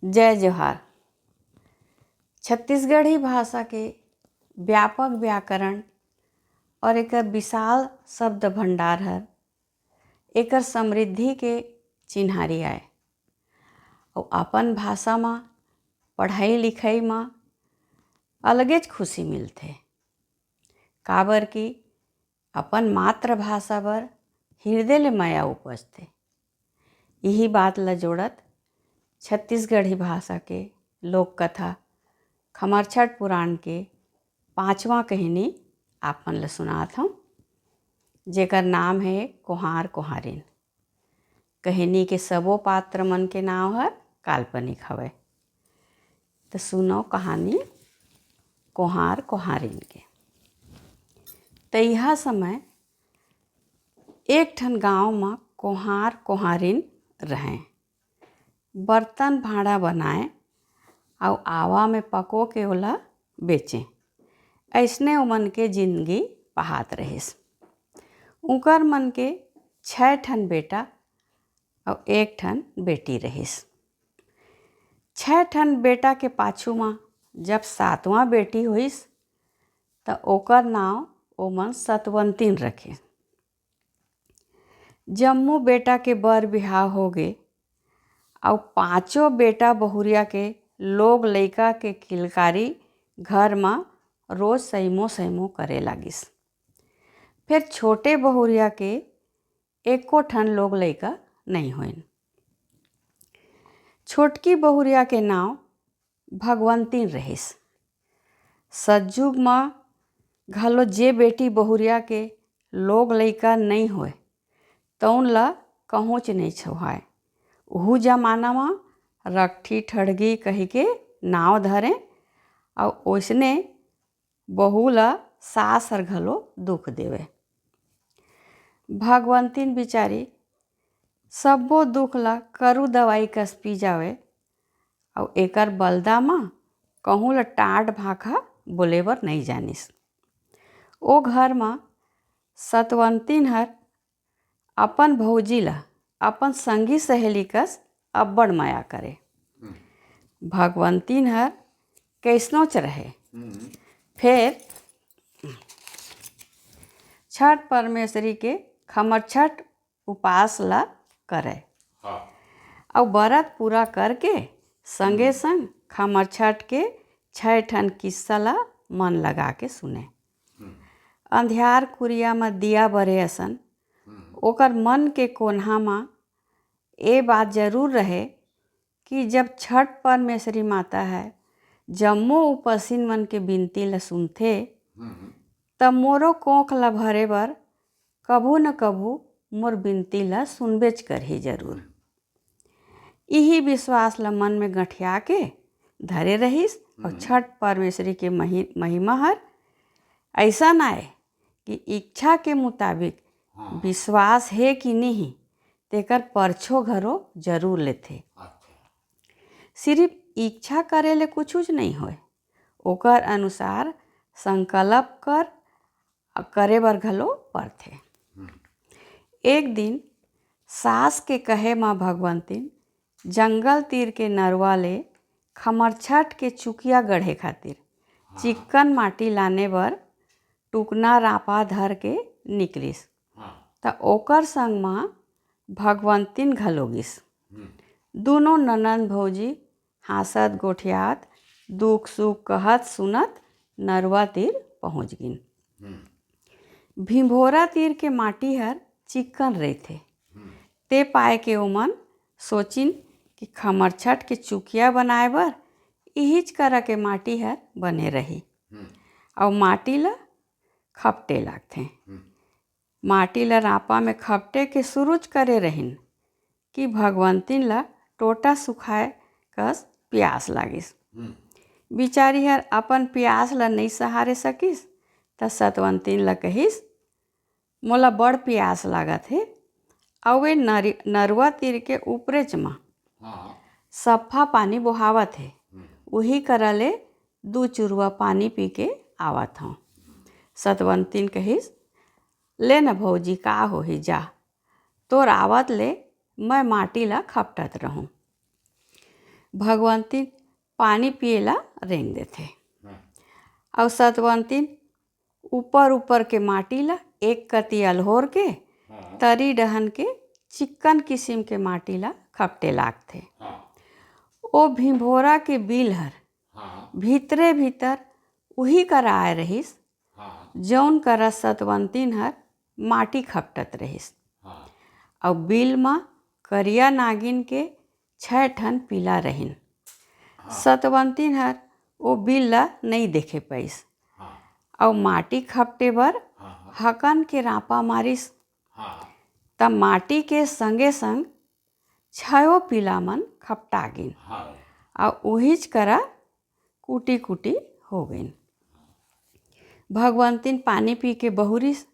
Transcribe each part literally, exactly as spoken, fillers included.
जय जोहार। छत्तीसगढ़ी भाषा के व्यापक व्याकरण और एकर विशाल शब्द भंडार हर एकर समृद्धि के चिन्हारी आय। अउ अपन भाषा म पढ़ाई लिखाई म अलगेच खुशी मिलथे, काबर कि अपन मातृभाषा बर हृदय ले मया उपजथे। इही बात ल जोड़त छत्तीसगढ़ी भाषा के लोक कथा खमरछठ पुराण के पांचवा कहनी आप मन ल सुनात हंव, जेकर नाम हे कोहार कोहारिन। कहनी के सबो पात्र मन के नाव हर काल्पनिक हवय। त सुनव कहानी कोहार कोहारिन के। तइहा समय एक ठन गांव म कोहार कोहारिन रहंय। बर्तन भांड़ा बनाए अउ आवा में पको के ओला बेचें। अइसने ओमन के जिंदगी पहात रहिस। उंकर मन के छै ठन बेटा अउ एक ठन बेटी रहिस। छै ठन बेटा के पाछू म जब सातवां बेटी होइस, त ओकर नाव ओमन सतवंतिन रखे। जम्मो बेटा के बर बिहाव होगे, अउ पांचों बेटा बहुरिया के लोग लइका के किलकारी घर म रोज सैमो सैमो करे लागिस। फेर छोटे बहुरिया के एको ठन लोग लइका नइ होइन। छोटकी बहुरिया के नाव भगवंतिन रहिस। सतजुग म घलो जे बेटी बहुरिया के लोग लइका नइ होय, तउन ल कहूँच नइ छोहाय। उहू जमाना म रकठी ठड़गी कहिके नाव धरें, अउ ओइसने बहू ल सास हर घलो दुख देवय। भगवंतिन बिचारी सब्बो दुख ल करू दवाई कस पी जावय, अउ एकर बलदा म कहूँ ल टांट भाखा बोले बर नइ जानिस। ओ घर म सतवंतिन हर अपन भौजी ल अपन संगी सहेली कस अब्बड़ मया करे। भगवंतिन हर कइसनोच रहे, फेर छठ परमेसरी के खमरछठ उपास ल करय। हाँ। अउ बरत पूरा करके संगे संग खमरछठ के छै ठन किस्सा ल मन लगा के सुने। अंधियार कुरिया म दिया बरे असन ओकर मन के कोन्हा म ए बात जरूर रहे कि जब छठ परमेसरी माता ह जम्मो उपसिन मन के बिनती ल सुनथे, त मोरो कोख ल भरे बर कभू न कभू मोर बिनती ल सुनबेच करही जरूर। इही विश्वास ल मन में गंठिया के धरे रहिस। अउ छठ परमेसरी के महि-, महिमा हर अइसन आय कि इच्छा के मुताबिक विश्वास हे कि नहीं, तेकर परछो घलो जरूर लेथे। सिरिफ इच्छा करे ले कुछुच नइ होय, ओकर अनुसार संकल्प कर, करे बर घलो परथे। एक दिन सास के कहे म भगवंतिन जंगल तीर के नरवा ले खमरछठ के चुकिया गढ़े खातिर चिक्कन माटी लाने बर टुकना रापा धर के निकलिस। त ओकर संग म भगवंतिन घलो गिस। दूनों ननंद भौजी हाँसत गोठियात, दुख सुख कहत सुनत नरवा तीर पहुँच गिन। भिंभोरा तीर के माटी हर चिक्कन रहिथे। ते पाय के ओमन सोचिन कि खमरछठ के चुकिया बनाए बर इहीच करा के माटी हर बने रही। अउ माटी ल खपटे लागथे। माटी ल रापा में खपटे के सुरुच करे रहिन कि भगवंतिन ल टोटा सुखाए कस पियास लागिस। बिचारी हर अपन पियास ल नइ सहारे सकिस, त सतवंतिन ल कहिस, "मोला बड़ पियास लागत हे, अउ ए नरि-, नरुआ तीर के ऊपरेच म सफ्फा पानी बोहावत हे, उही करा ले दू चुरुआ पानी पी के आवत हंव।" सतवंतिन कहिस, "ले न भौजी, का होही, जा, तोर आवत ले मैं माटी ला खपटत रहूं।" भगवंतिन पानी पिए ला रेंग देथे। अउ सतवंतिन ऊपर ऊपर के माटी ला एक कति अलहोर के तरी डहन के चिक्कन किसिम के माटी ला खपटे लागथे। ओ भिंभोरा के बिल हर भीतरे भीतर उही करा आय रहिस, जौन करा सतवंतिन हर माटी खपटत रहिस। अउ बिल म करिया नागिन के छै ठन पीला रहिन। सतवंतिन हर ओ बिल ला नइ देखे पइस। अउ माटी खपटे बर हकन के रापा मारिस। त माटी के संगे संग छयो पीला मन खपटा गिन। अउ उहीच करा कुटी कुटी हो गइन। भगवंतिन पानी पी के बहुरिस,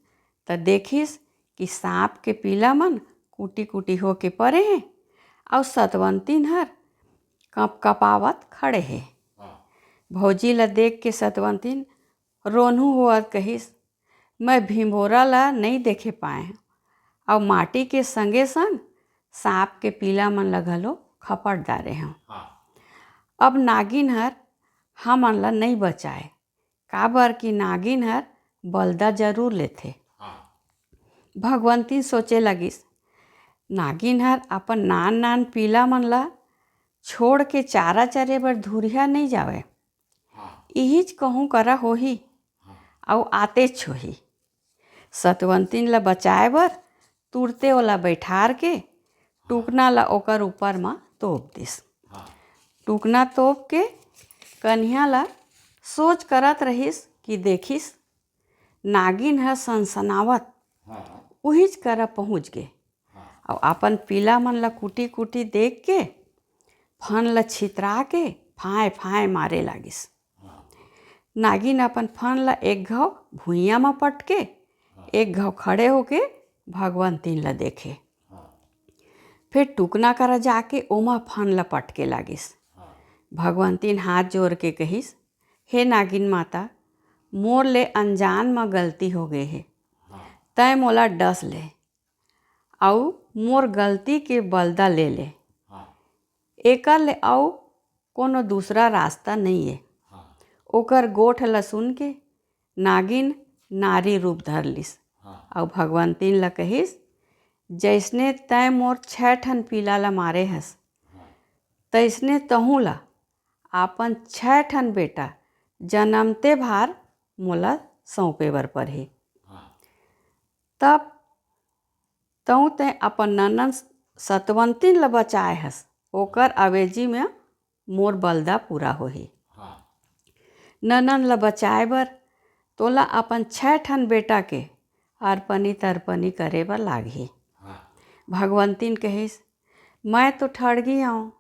त देखिस कि सांप के पीला मन कुटी कुटी होके परे हे, अउ सतवंतिन हर कपकपावत खड़े हे। भौजी ला देख के सतवंतिन रोनहू होवत कहिस, "मैं भिंभोरा ला नइ देखे पाए, अउ माटी के संगे संग सांप के पीला मन ला घलो खपट डारे हंव। अब नागिन हर हमन ला नइ बचाए, काबर कि नागिन हर बलदा जरूर लेथे।" भगवंतिन सोचे लगिस, "नागिन हर अपन नान नान पीला मन ला छोड़ के चारा चरे बर धुरिहा नइ जावय। इहीच कहूँ करा होही, अउ आतेच होही।" सतवंतिन ला बचाए बर तुरते ओला बइठार के टुकना ला ओकर ऊपर म तोप दिस। टुकना तोप के कनिहा ला सोच करत रहिस कि देखिस, नागिन ह सनसनावत उहीच करा पहुँच गे। अउ अपन पीला मन ला कुटी कुटी देख के फन ला छितरा के फांय फांय मारे लागिस। नागिन अपन फन ला एक घाव भुइयां म पटके, एक घाव खड़े होके भगवंतिन ला देखे। फेर टुकना करा जाके ओमा फन ला पटके लागिस। भगवंतिन हाथ जोर के कहिस, "हे नागिन माता, मोर ले अनजान म गलती हो गे हे। तैं मोला डस ले, अउ मोर गलती के बलदा ले ले। एकर ले अउ कोनो दूसरा रास्ता नइये।" ओकर गोठ ल सुन के नागिन नारी रूप धर लिस। अउ भगवंतिन ल कहिस, "जइसने तैं मोर छै ठन पीला ल मारे हस, तइसने तहूँ ल अपन छै ठन बेटा जनमते भार मोला सौंपे बर परही। तब तहूँ तैं अपन ननन सतवंतिन ल बचाए हस, ओकर अवेजी में मोर बलदा पूरा होही। ननन ल बचाए बर तोला अपन छै ठन बेटा के अरपनी तरपनी करे बर लागही।" भगवंतिन कहिस, "मैं तो ठड़गी हंव,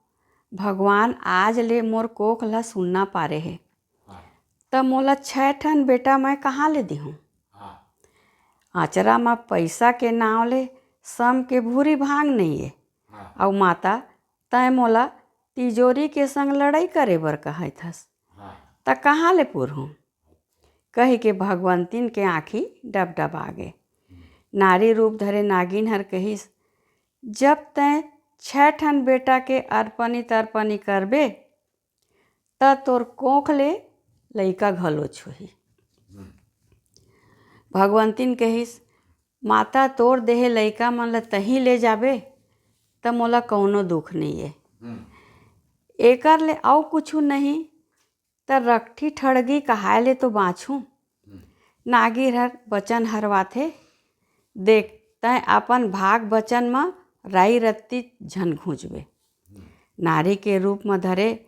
भगवान आज ले मोर कोख ल सुन्ना पारे हे, त मोला छै ठन बेटा मैं कहाँ ले दिहूँ? आचरा म पइसा के नांव ले सम के भूरी भांग नइये। अउ माता, तैं मोला तिजोरी के संग लड़ई करे बर कहत हस, त कहाँ ले पुरहूँ?" कहि के भगवंतिन के आँखी डबडबा गे। नारी रूप धरे नागिन हर कहिस, "जब तैं छै ठन बेटा के अरपनी तरपनी करबे, त तोर कोख ले लइका घलो छुही।" भगवंतिन कहिस, "माता, तोर देहे लइका मन ल तहीं ले जाबे, त मोला कौनो दुख नइये। एकर ले अउ कुछु नहीं, त रकठी ठड़गी कहाय ले तो बाँचहूँ।" नागिन हर बचन हरवाथे, "देख, तैं अपन भाग बचन म राई रत्ती झन घुंचबे।" नारी के रूप म धरे,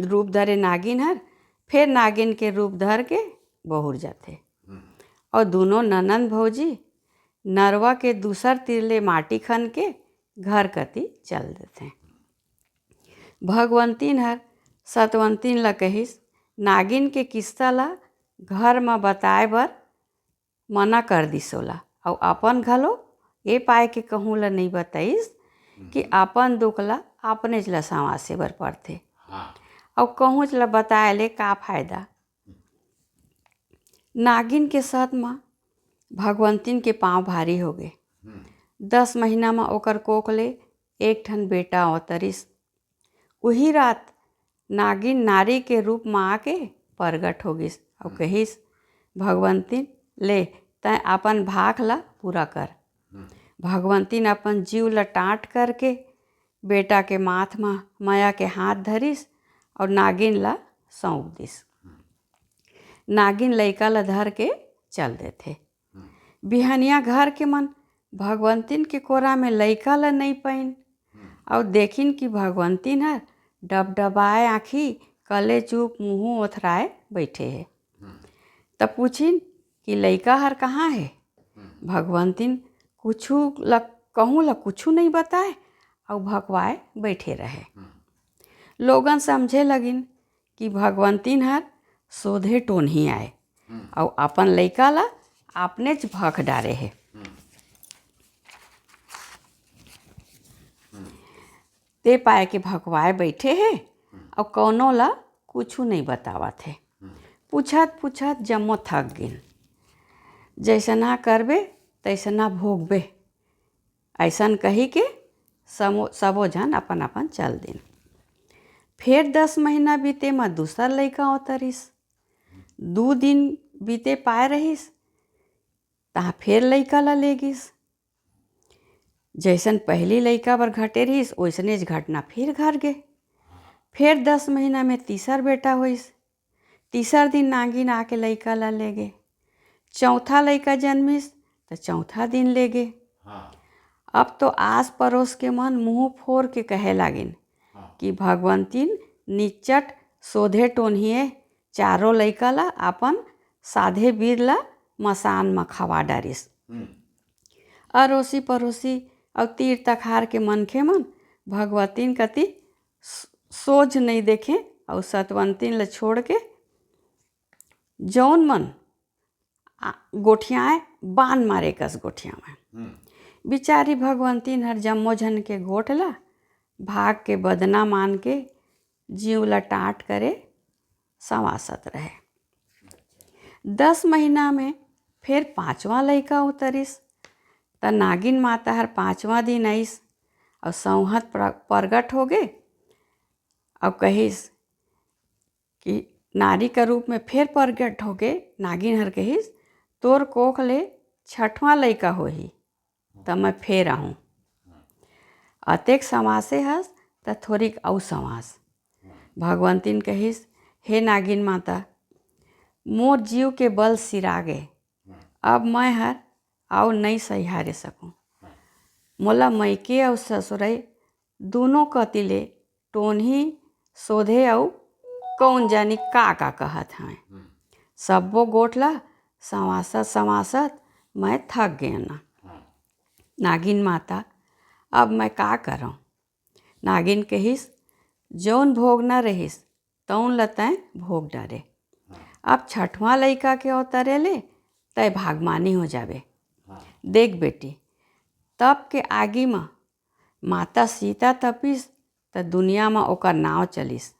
रूप धरे नागिन हर फेर नागिन के रूप धर के बहुर जाथे। अउ दूनों ननंद भौजी नरवा के दूसर तीर ले माटी खन के घर कति चल देथे। भगवंतिन हर सतवंतिन ल कहिस, नागिन के किस्सा ल घर म बताए बर मना कर दिस ओला, अउ अपन घलो ए पाय के कहूँ ल नइ बताइस कि अपन दुख ल अपनेच ल संवासे बर पड़थे। अउ कहूँच ल बताए ले का फायदा? नागिन के सत म भगवंतिन के पाँव भारी होगे। दस महीना म ओकर कोख ले एक ठन बेटा अवतरिस। उही रात नागिन नारी के रूप म आके परगट हो गिस अउ कहिस, "भगवंतिन, ले, तैं अपन भाख ला पूरा कर।" भगवंतिन अपन जीव ला टांट करके बेटा के माथ म मया के हाथ धरिस अउ नागिन ला सौंप दिस। नागिन लइका ला धर के चल देथे। बिहनिया घर के मन भगवंतिन के कोरा में लइका ला नइ पाइन अउ देखिन कि भगवंतिन हर डबडबाए आँखी, कले चुप मुँहू ओथराए बइठे हे। त पूछिन कि लइका हर कहाँ हे? भगवंतिन कुछु ल-, कहूँ ल कुछु नइ बताए अउ भकवाए बइठे रहे। लोगन समझे लगिन कि भगवंतिन हर सोधे टोनही आय अउ अपन लइका ला आपनेच भख डारे हे। ते पाए के भकवाए बइठे हे अउ कौनो ला कुछु नइ बतावत हे। पूछत पूछत जम्मो थक गिन। "जइसना करबे तइसना भोगबे," अइसन कहि के समो-, सबो झन अपन अपन चल दिन। फेर दस महीना बीते म दूसर लइका अवतरिस। दू दिन बीते पाए रहिस, तहाँ फेर लइका ला ले गिस। जइसन पहिली लइका बर घटे रहिस, ओइसनेच घटना फेर घर गे। फेर दस महीना में तीसर बेटा होइस। तीसर दिन नागिन आके लइका ला ले गे। चौथा लइका जनमिस, त चौथा दिन ले गे। अब तो आस परोस के मन मुँह फोर के कहे लागिन कि भगवंतिन निच्चट सोधे टोनही ए, चारों लइका ला अपन साधे बीर ला मसान म खवा डारिस। अरोसी परोसी अउ तीर तखार के मनखे मन भगवंतिन कति स-, सोझ नइ देखे अउ सतवंतिन ल छोड़ के जौन मन आ, गोठियाए, बान मारे कस गोठियावय। बिचारी भगवंतिन हर जम्मो झन के गोठ ला भाग के बदना मान के जीव ला टाट करे संवासत रहे। दस महीना में फेर पांचवा लइका उतरिस, त नागिन माता हर पांचवा दिन आइस अउ सौंहत प्र-, प्रगट होगे अउ कहिस कि नारी का रूप में फेर प्रगट होके नागिन हर कहिस, "तोर कोख ले छठवां लइका होही, त मैं फेर आहूं। अतेक संवासे हस, त थोरिक अउ संवास।" भगवंतिन कहिस, "हे नागिन माता, मोर जीव के बल सिरागे, अब मैं हर अउ नइ सहियारे सकूं। मोला मइके अउ ससुरई दूनों कति ले टोनही सोधे अउ कौन जानी का का कहत हवंय। सब्बो गोठ ला संवासत संवासत मैं थक गेंव ना। नागिन माता, अब मैं का करंव?" नागिन कहिस, "जौन भोगना रहिस, तौन ल तैं भोग डारे। अब छठवां लइका के अवतरे ले तैं भागमानी हो जाबे। देख बेटी, तप के आगी म माता सीता तपिस, त दुनिया म ओकर नांव चलिस।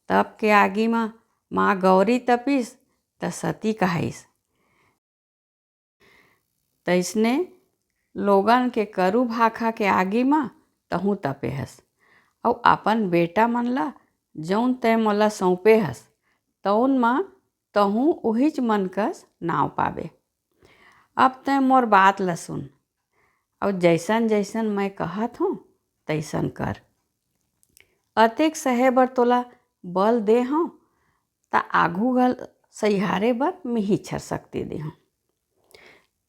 तप के आगी म मां गौरी तपिस, त सती कहाइस। तइसने लोगन के करू भाखा के आगी म तहूं तपे हस, अउ अपन बेटा मन ला जऊन तैं मोला सौंपे हस, तऊन म तहूं उहीच मन कस नांव पाबे। अब तैं मोर बात ल सुन, अउ जइसन जइसन मैं कहत हूं, तइसन कर। अतेक सहे बर तोला बल दे हंव, त आघू घल सहियारे बर मिही छर शक्ति देहूं।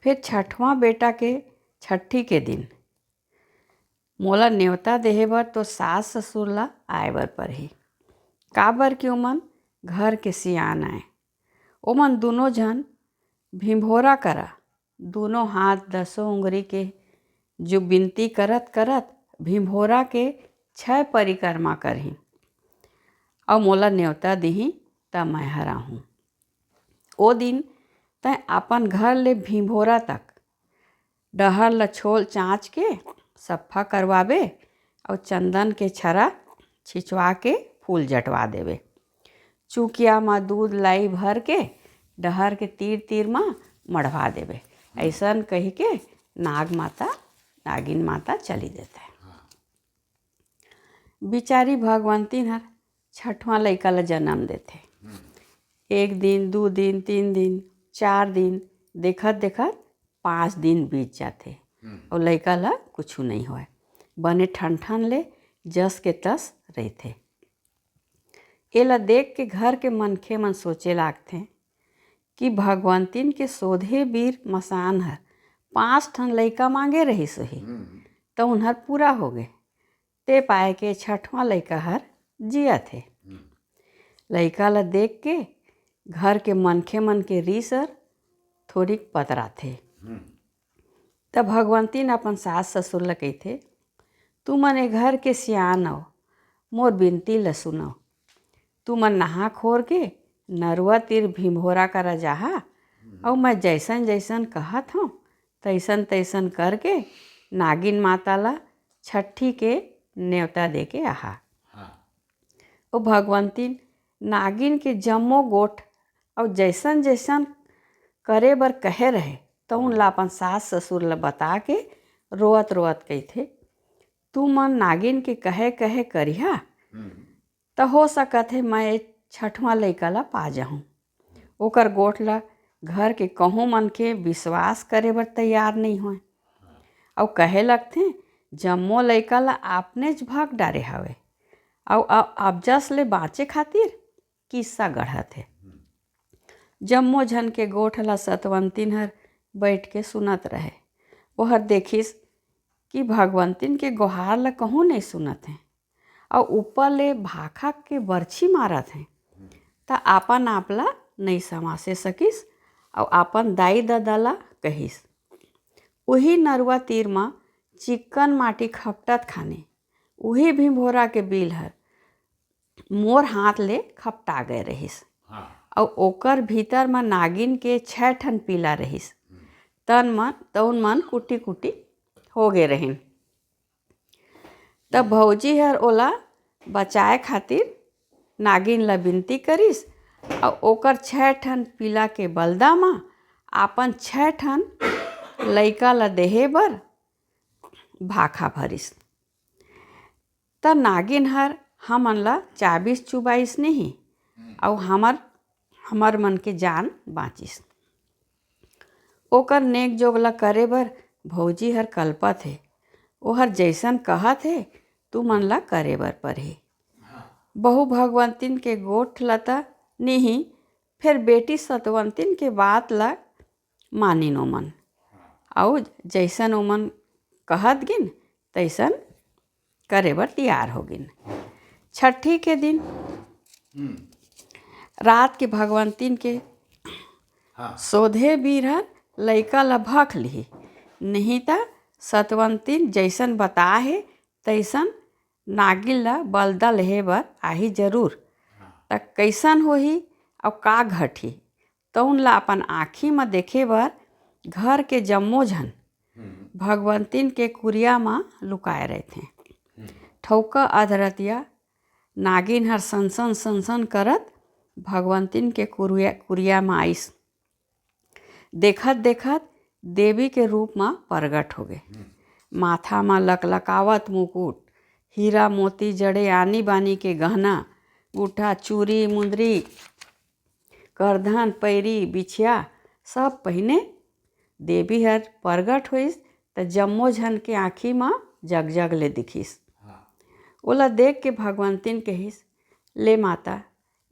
फेर छठवां बेटा के छट्ठी के दिन मोला नेवता देहे बर तो सास ससुर ला आए बर परही, काबर कि ओमन घर के सियान आए। ओमन दूनों झन भिंभोरा करा दूनों हाथ दसों उंगरी के जो बिनती करत करत भिंभोरा के छै परिक्रमा करही, अउ मोला नेवता दिही, त मैं हर आहूं। ओ दिन तैं अपन घर ले भिंभोरा तक डहर ल छोल चांच के सफ्फा करवाबे, अउ चंदन के छरा छिंचवा के फूल जटवा देबे। चुकिया म दूध लाई भर के डहर के तीर तीर म मढ़वा देबे। अइसन कहि के नाग माता, नागिन माता चली देथे। बिचारी भगवंतिन हर छठवां लइका ल जन्म देथे। एक दिन, दू दिन, तीन दिन, चार दिन, देखत देखत पाँच दिन बीत जाथे। अउ लइका ल कुछु नइ होय, बने ठन ठन ले जस के तस रहिथे। एला देख के घर के मनखे मन सोचे लागथे कि भगवंतिन के सोधे बीर मसान हर पाँच ठन लइका मांगे रहिस होही, त उन्हर पूरा होगे। ते पाए के छठवां लइका हर जियत हे। लइका ल देख के घर के मनखे मन के रीस हर थोरिक पतराथे। त भगवंतिन अपन सास ससुर ल कहिथे, "तुमन ए घर के सियान अव, मोर बिनती ल सुनव। तुमन नहा खोर के नरुआ तीर भिंभोरा करा जाहा, अउ मैं जइसन जइसन कहत हंव, तइसन तइसन करके नागिन माता ल छट्ठी के नेवता दे के आहा।" ओ भगवंतिन नागिन के जम्मो गोठ अउ जइसन जइसन करे बर कहे रहे, तउन ला अपन सास ससुर ला बता के रोवत रोवत कहिथे, "तुमन नागिन के कहे कहे करिहा, त हो सकत हे मैं ए छठवां लइका ला पा जाहूं।" ओकर गोठ ला घर के कहूं मनखे विश्वास करे बर तैयार नइ होय। अउ कहे लगथे, "जम्मो लइका ला आपनेच भग डारे हवे, अउ अ-, अबजस ले बांचे खातिर किस्सा गढ़त हे।" जम्मो झन के गोठ ला सतवंतिन हर बइठ के सुनत रहे। ओहर देखिस कि भगवंतिन के गोहार ला कहूं नइ सुनत हे, अउ ऊपर ले भाखा के बरछी मारत हे, त आपन आप ला नइ समासे सकिस, अउ आपन दाई ददा ला कहिस, "उही नरुआ तीर म चिक्कन माटी खपटत खानी, उही भिंभोरा के बील हर मोर हाथ ले खपटा गए रहिस, अउ ओकर भीतर म नागिन के छह ठन पीला रहिस, तन मन तउन मन कुटी कुटी हो गे रहिन।" तब भौजी हर ओला बचाए खातिर नागिन ला बिनती करिस, अउ ओकर छह ठन पीला के बलदा म आपन छह ठन लइका ला देहे बर भाखा भरिस। त नागिन हर हमन ला चाबिस चुबाइस नहीं, अउ हमर, हमर मन के जान बाँचिस। ओकर नेक जोग ला करे बर भौजी हर कलपत हे। ओहर जइसन कहत हे, तुमन ला करे बर परही। बहू भगवंतिन के गोठ ला त निही, फेर बेटी सतवंतिन के बात ला मानिन ओमन। अउ जइसन ओमन कहत गिन, तइसन करे बर तियार हो गिन। छट्ठी के दिन रात के भगवंतिन के सोधे बीर हर लइका ला भख लिही, नहीं त सतवंतिन जइसन बताहे, तइसन नागिन ला बलदा लेहे बर आही जरूर। त कइसन होही अउ का घटही, तउन ला अपन आँखी म देखे बर घर के जम्मो झन भगवंतिन के कुरिया म लुकाए रहिथें। ठउका अधरतिया नागिन हर सनसन सनसन करत भगवंतिन के कुरिया, कुरिया म आइस। देखत देखत देवी के रूप म परगट होगे। माथा म लकलकावत मुकुट, हीरा मोती जड़े आनी बानी के गहना, गुठा, चूरी, मुंदरी, करधन, पैरी, बिछिया सब पहिने देवी हर परगट होइस, त जम्मो झन के आँखी म जगजग ले दिखिस। ओला देख के भगवंतिन कहिस, "ले माता,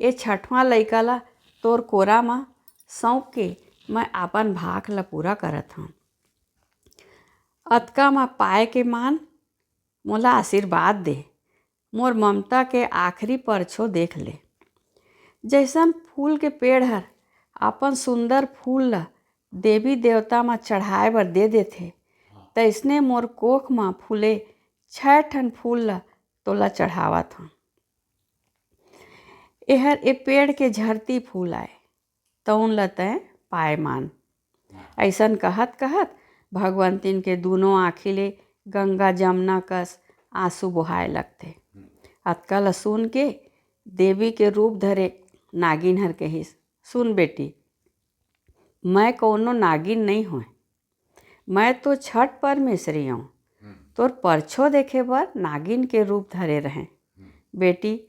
ए छठवां लइका ला तोर कोरा म सौंप के मैं आपन भाख ला पूरा करत हंव। अतका म पाए के मान मोला आशीर्वाद दे, मोर ममता के आखिरी परछो देख ले।" जइसन फूल के पेड़ हर अपन सुंदर फूल ला देवी देवता म चढ़ाए बर दे देथे, तइसने मोर कोख म फूले छह ठन फूल ला तोला चढ़ावत हंव। एहर ए पेड़ के झरती फूल आय, तउन ल तैं पाय मान। अइसन कहत कहत भगवंतिन के दूनों आँखी ले गंगा जमुना कस आंसू बोहाय लगथे। अतका ल सुन के देवी के रूप धरे नागिन हर कहिस, "सुन बेटी, मैं कोनो नागिन नइ हों, मैं तो छठ परमेसरी अंव। तोर परछो देखे बर नागिन के रूप धरे रहें।" बेटी,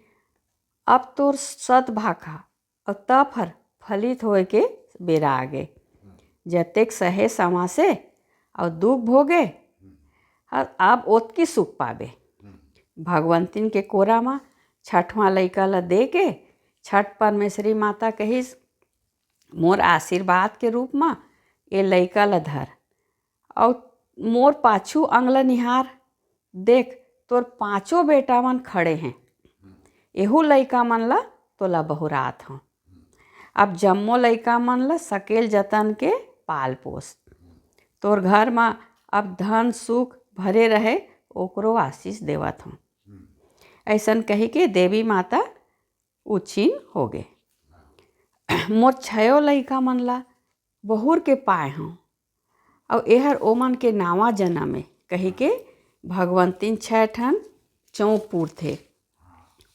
अब तोर सत भाखा अउ तप हर फलित होए के बेरा आगे। जतेक सहे समासे अउ दुख भोगे, अब ओतकी सुख पाबे। भगवंतिन के कोरा म छठवां लइका ल दे के छठ परमेश्वरी माता कहिस, "मोर आशीर्वाद के रूप म ए लइका ल धर अउ मोर पाछू अंग ल निहार। देख, तोर पांचों बेटा मन खड़े हैं। एहू लइका मन ल तोला बहुरात हंव। अब जम्मो लइका मन ल सकेल जतन के पाल पोस। तोर घर म अब धन सुख भरे रहे, ओकरो आशीष देवत हंव।" अइसन कहि के देवी माता उछिन होगे। "मोर छयो लइका मन ला बहुर के पाए हंव, अउ एहर ओमन के नावा जनम ए," कहिके भगवंतिन छै ठन चौंक पुरथे।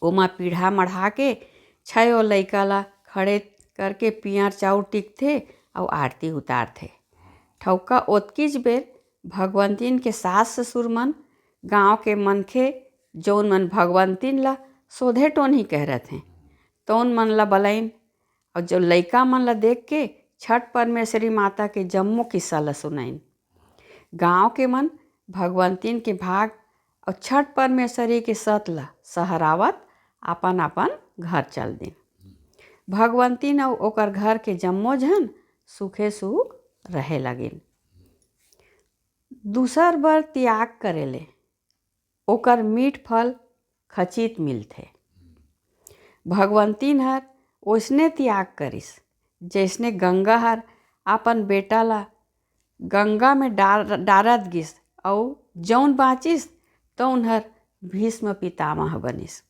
ओमा पीढ़ा मढ़ा के छयो लइका ला खड़े करके पियर चाउर टिकथे अउ आरती उतारथे। ठउका ओतकीच बेर भगवंतिन के सास ससुर मन, गांव के मनखे, जउन मन भगवंतिन ला सोधे टोनही कह रथे, तउन मन ला बलइन, अउ जो लइका मन ला देख के छठ परमेश्वरी माता के जम्मो किस्सा ला सुनइन। गांव के मन भगवंतिन के भाग अउ छठ परमेश्वरी के सत ला सहरावत अपन अपन घर चल दिन। भगवंतिन अउ ओकर घर के जम्मो झन सुखे सुख रहे लगिन। दूसर बर त्याग करे ले ओकर मीठ फल खचित मिलथे। भगवंतिन हर ओइसने त्याग करिस, जइसने गंगा हर अपन बेटा ला गंगा में डार-, डारत गिस, अउ जउन बांचिस, तउन हर भीष्म पितामह बनिस।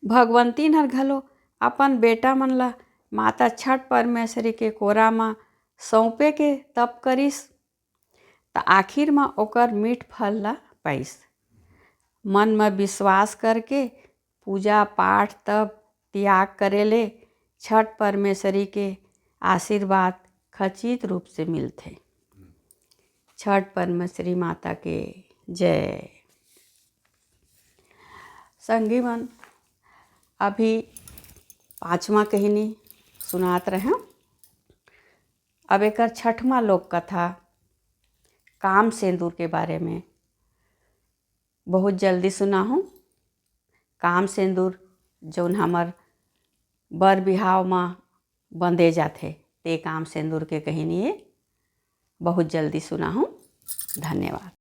भगवंतिन हर घलो अपन बेटा मन ला माता छठ परमेश्वरी के कोरा म सौंपे के तप करिस, त आखिर म ओकर मीठ फल ला पाइस। मन म विश्वास करके पूजा पाठ, तप, त्याग करे ले छठ परमेश्वरी के आशीर्वाद खचित रूप से मिलथे। छठ परमेश्वरी माता के जय। संगी मन, अभी पांचवा कहिनी सुनात रहेंव। अब एकर छठवां लोक कथा काम सेंदूर के बारे में बहुत जल्दी सुनाहूं। काम सेंदूर जउन हमर बर बिहाव म बंदे जाथे, ते काम सेंदूर के कहिनी ए बहुत जल्दी सुनाहूं। धन्यवाद।